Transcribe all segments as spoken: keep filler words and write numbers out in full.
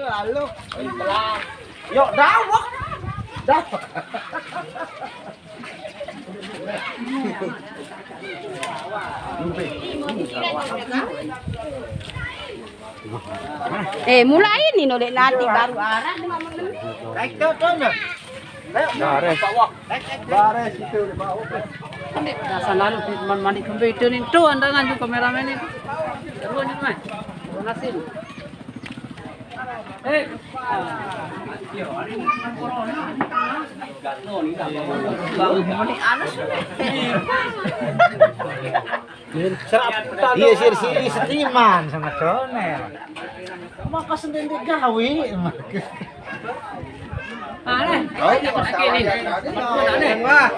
Lalu. Yuk, dah, wah. Dah. Eh, mulai ni nolek nanti baru arah. Baik, tuh, tuh, tuh. Baik, baris. Baris itu, Pak. Kan dek, dasar lalu, man-, mandi kembali itu nih, tuh, anda nganjuk kameramen itu. Terus, nih, Mas. Terima kasih. Iya, sir, sili setiman sama Donel. Maka sendiri gawe. Aneh. Oh, iya, lagi nih. Aneh. Wah.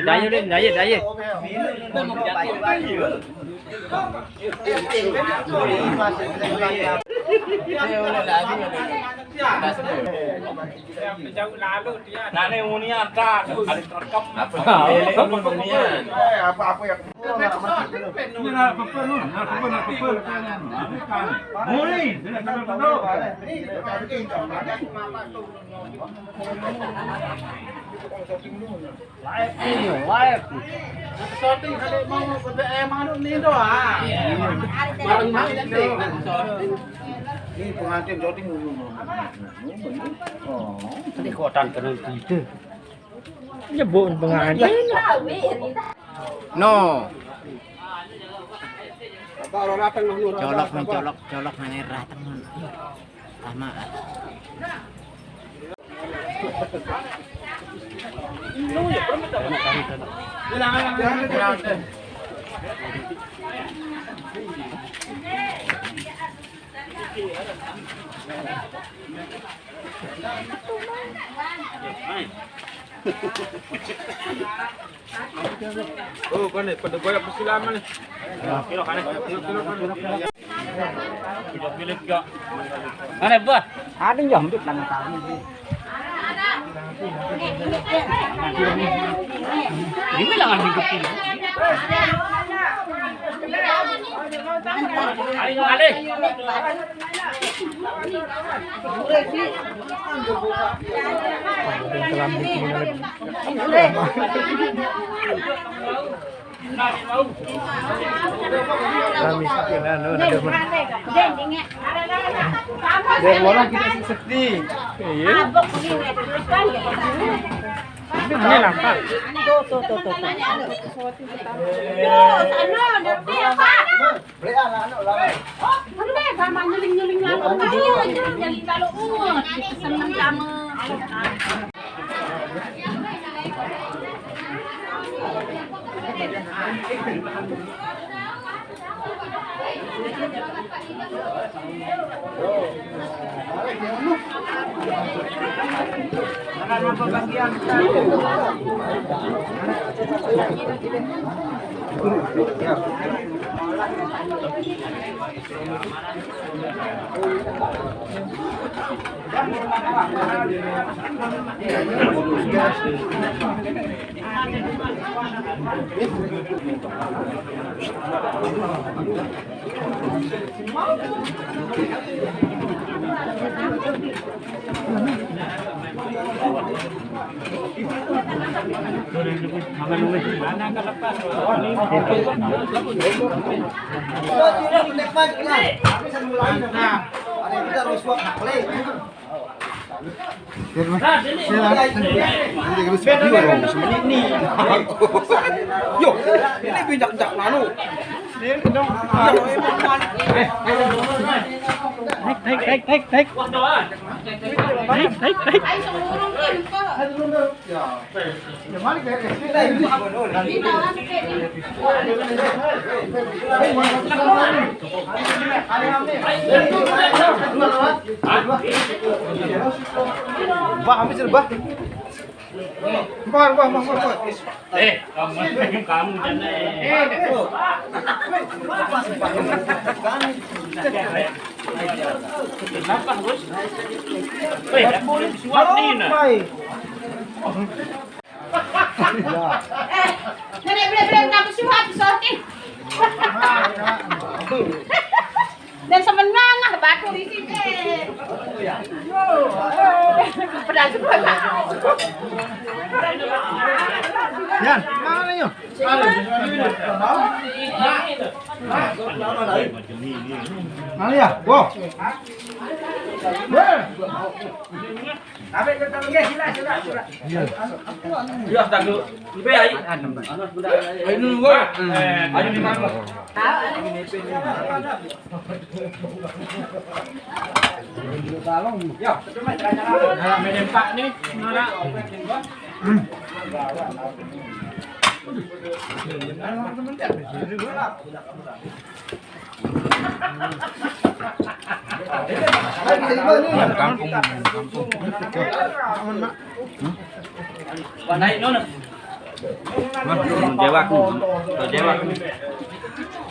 Daya, Lin, daya, daya. Nah, ini unian, tak. Ada rekam. Apa? Apa? Unian. Eh, apa-apa yang Ini nak pepel, nak pepel, nak pepel. Ini kan. Mulai, dia nak pepel dulu. Live ini, live. Nanti syuting kali mau B B M anu ni doang. Barang main nanti. Ini pengantin syuting dulu. Oh. Tadi kuatan kena gitu. Nyebut pengantin. No. Colok, colok, colok, nane rateng. Lama. Oh, kan ni, pada goyak besi lama ni. Kilo, kan ni? Kilo, kilo, kan ni? Kilo, kilo, kilo. Mana, Bah? Ada yang jambit lama tahun ni. Ini lah, kan, hidup ini. Ayo, Ale. Kami sih, anu, ada ber-, biar orang kita sedih. Iya. Ini nampak. Tuh, tuh, tuh, tuh, tuh. Tuh, sana ada apa? Beli anak-anak lah. Oh, boleh, sama nyuling-nyuling lalu. Ayo, jangan, jangan lalu. Uh, seneng sama. Yo, ini bijak-bijak lalu. Ini dong. Naik, naik, naik, naik, naik. Naik, naik, naik. Bah, habis, Bah. Bah, bah, bah, bah, bah. Eh, kamu, kamu jangan. Eh, kenapa, Bos? Weh, aku boleh disuap ni, nah. Eh, boleh, boleh, boleh, tak bersuap, sorry. Dan semenang ah batu di sini. Pedal semua. Yan, mana yuk? Mana ya? Wow. Tapi kita nggih sila sila sila. Iya. Iya, tak dulu. Lebih ai. Ai dulu gua. Ayo di mana? Ya, betul Mas. Nah, menempak nih, mana? Kampung, kampung. Wah, naik nona. Wah, jawab. Jawab.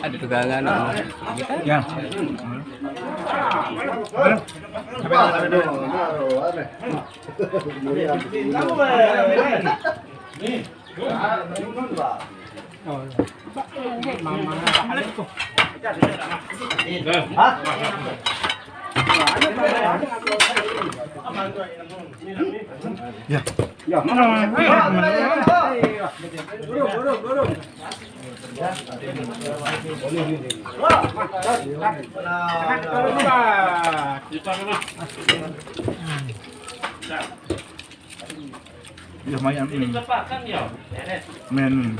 Ada tegangan. Ya. Ya. Ya. Ya, mayan. Ini hmm. Ini lepakan ya. Men.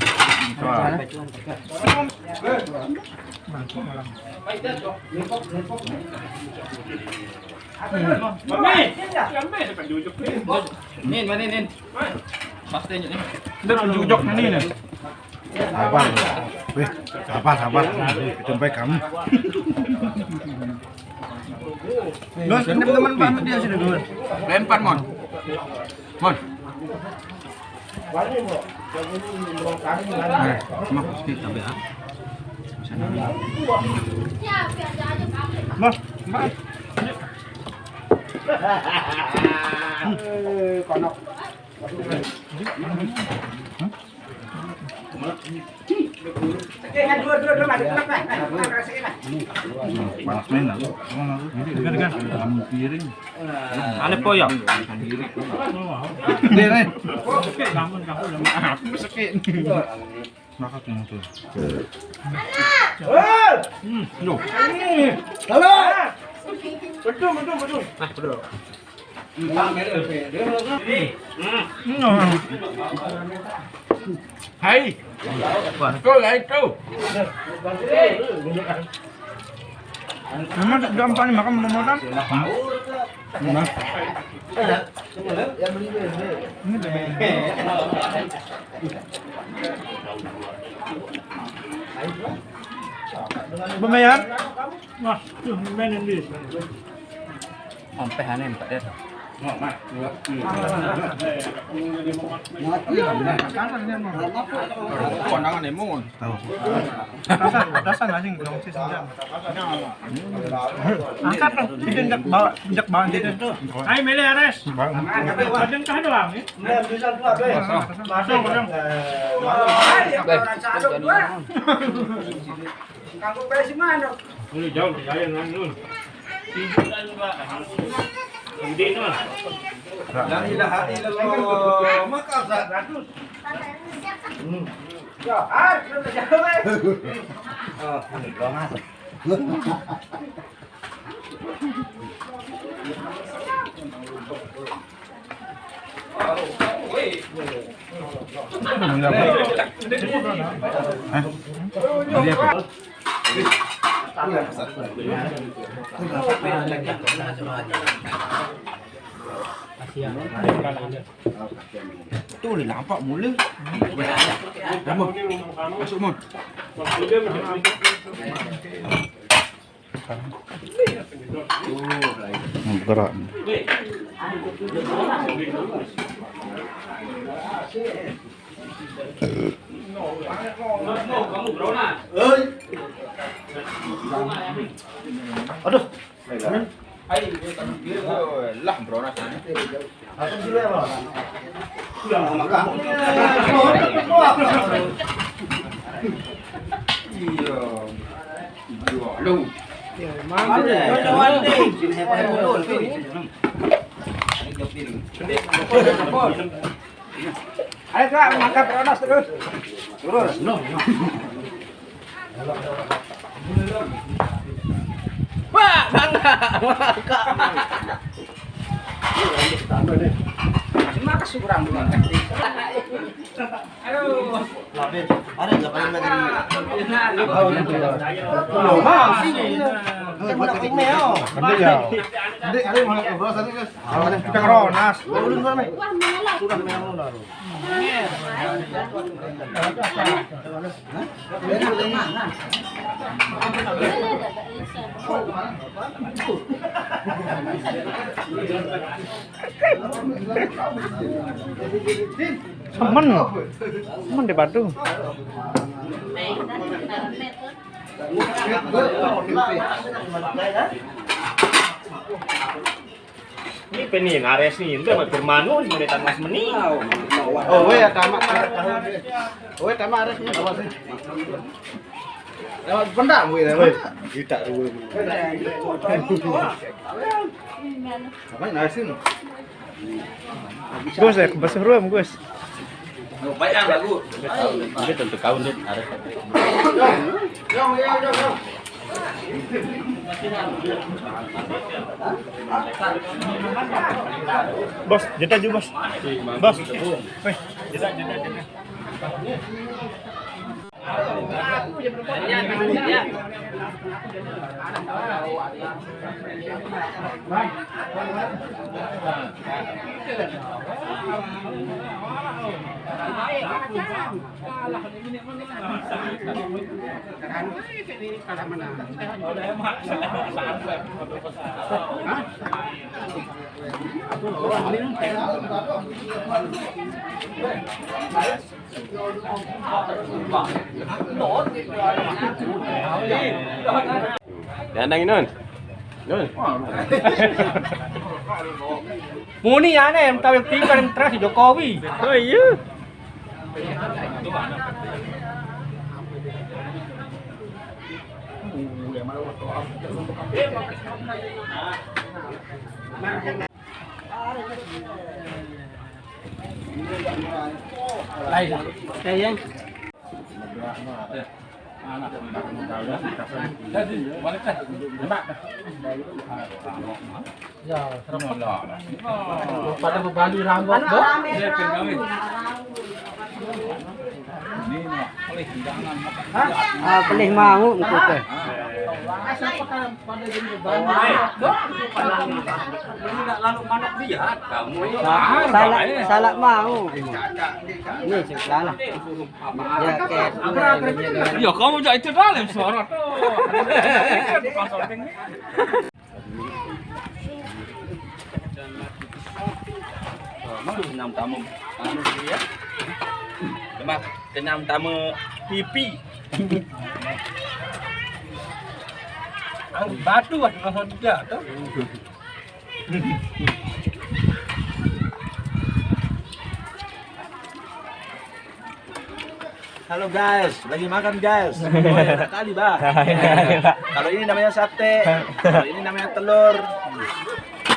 Mami, yang main depan jujur. Nin, mana Nin? Pasti ini. Dia tunjuk ini nih. Sabar. Weh, sabar, sabar. Sampai kamu. Gus, teman-teman pamit dia sini dulu. Lempar, Mon. Mon. Nah, Mon, sedikit sampai ah. Sana. Mon, Mon. Kono. Panas men aku. Dengan dengan piring. Ane po ya? Sendiri. Dia nih. Sakit bangun kamu udah. Aku sakit. Makan tuh. Hmm, yo. Halo. Betul betul betul. Nah, betul. Hai. Tuh, lah itu. Memang tak gampang nih makan momotan. Nah. Ini lebih. Lumayan. Wah, tuh main ini. Ompeh ane empat ya. Kondangan emang. Tahu. Atasan, atasan anjing dong sih senjata. Angkat dong, pinjak bawa, pinjak bawa dia tuh. Hai mele Ares. Badan kah doang ya? Masuk orang. Hai, orang sadok gua. Kanggo besi manuk. Ini jauh di jalan kan lu. Gede tuh. La ilaha illallah. Makassar. Hmm. Ya, ah, sudah jauh, eh. Oh, ini gua masuk. Tuh, udah nampak mula. Masuk, Mon. Hmm, berat. Aduh. Lah, berat. Iya. Iya, halo. Ayo, Kak, mangkat terus. Terus. Wah, bangga. Mangkat. Terima kasih kurang dulu. Aduh. Ada nggak paling tadi? Nah, lu. Oh, masih ini. Kita mau nak ini, oh. Nanti ya. Nanti ada yang mau ngobrol sana, guys. Kita keronas. Belum sana. Sudah, sudah. Semen. Semen di Batu. Ini penin Ares nih, itu sama Firmanun, mulai tanggal semeni. Oh, weh, ya, tamat. Oh, weh, tamat Ares nih, apa sih? Lewat pendam, weh, lewat. Kita, weh. Apa yang Ares ini? Gus, ya, kebasuh ruam, Gus. Baik, ah, lagu. Dia tentu kau, dia Ares. Bos, jeda juga, Bos. Bos. Weh, jeda, jeda, jeda. Dandang Inun. Nun. Muni aneh, yang tahu tiga yang terakhir Jokowi. Oh iya. Lain. Sayang. Jadi, balik dah. Tembak. Ya, serem. Pada berbalik rambut, Dok. Ini, nah, boleh jangan makan. Ah, boleh mau engko teh. Pada jadi berbalik rambut, Dok. Ini nak lalu manuk lihat kamu. Sa-, salah, salah mau. Ini salah. Ya, kayak. Ya, kamu jak itu dalam suara tu. Tukang syuting ni. Mana kenyam tamu? Anu dia. Lemak kenyam tamu pipi. Anggur batu ada rasa dia tu. Halo guys, lagi makan guys. Oh, enak kali, Bah. Kalau ini namanya sate, kalau ini namanya telur.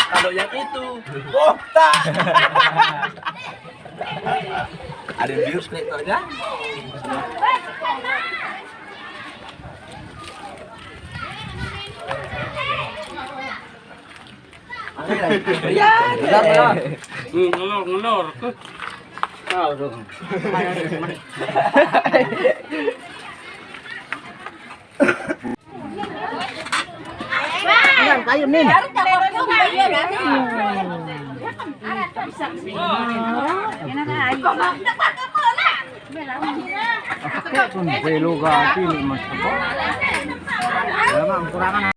Kalau yang itu, botak. Ada yang bius kayak itu aja. Ya, benar, benar. Hmm, ngelor, ngelor. Tahu dong. Ini kayu nih. Aku pun belo ganti nih, Mas. Apa? Lama kurangan.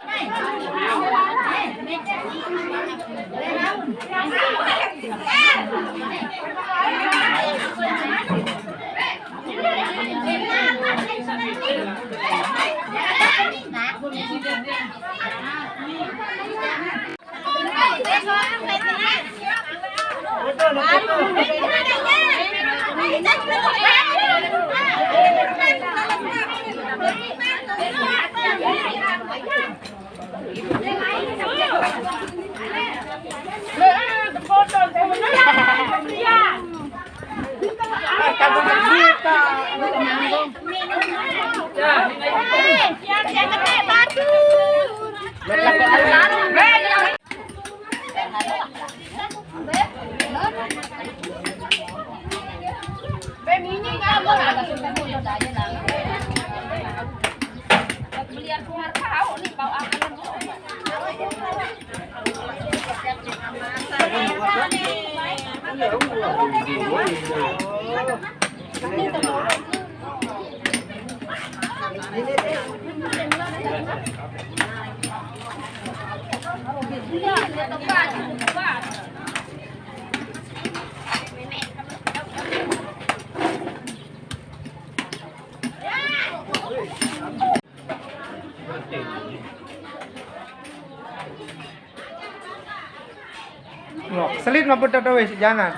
Wah, keselit mah betul tuh wis, jangan.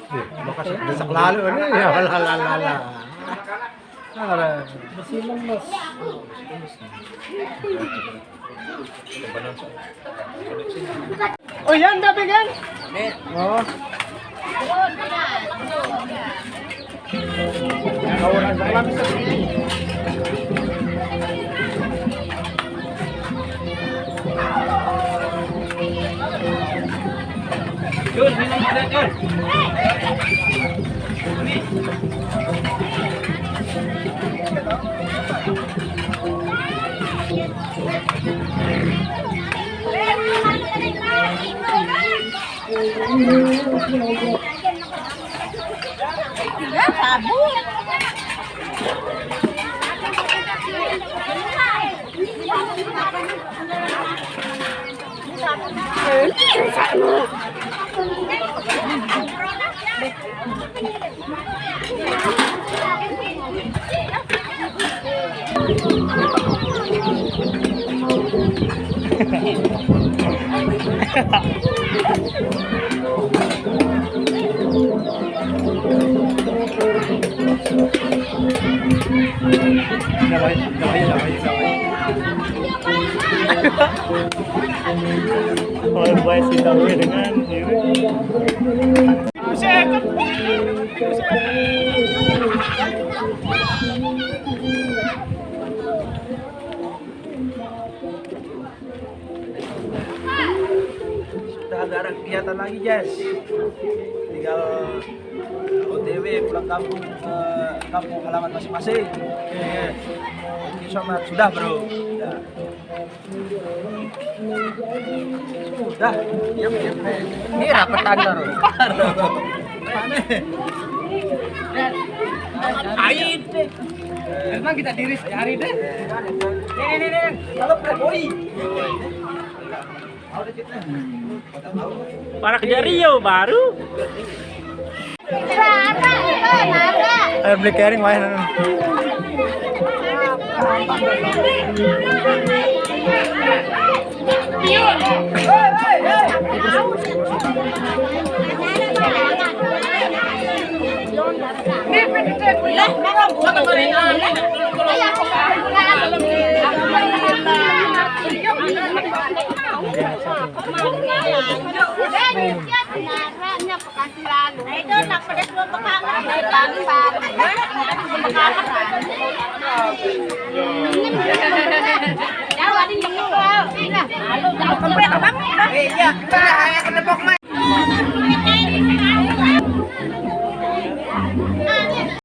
Ih, makasih desak lalu ini ya, la la la la. Alah, masih lemes. Oh iya, ndak pegang. Oh. Jun, minum ada, Jun. Ya, sabu. Kalau gue sih tahu ya dengan ini. Sudah nggak ada kegiatan lagi, Jess. Tinggal O T W pulang kampung ke kampung halaman masing-masing. Oke. Thank you so much. Sudah, bro. Sudah. Sudah. Diam, diam. Ini rapetan baru. Aib. Memang kita diri sehari deh. Nih, nih, nih, nih. Kalau playboy. Parak Jario baru. Ayo beli kering wae.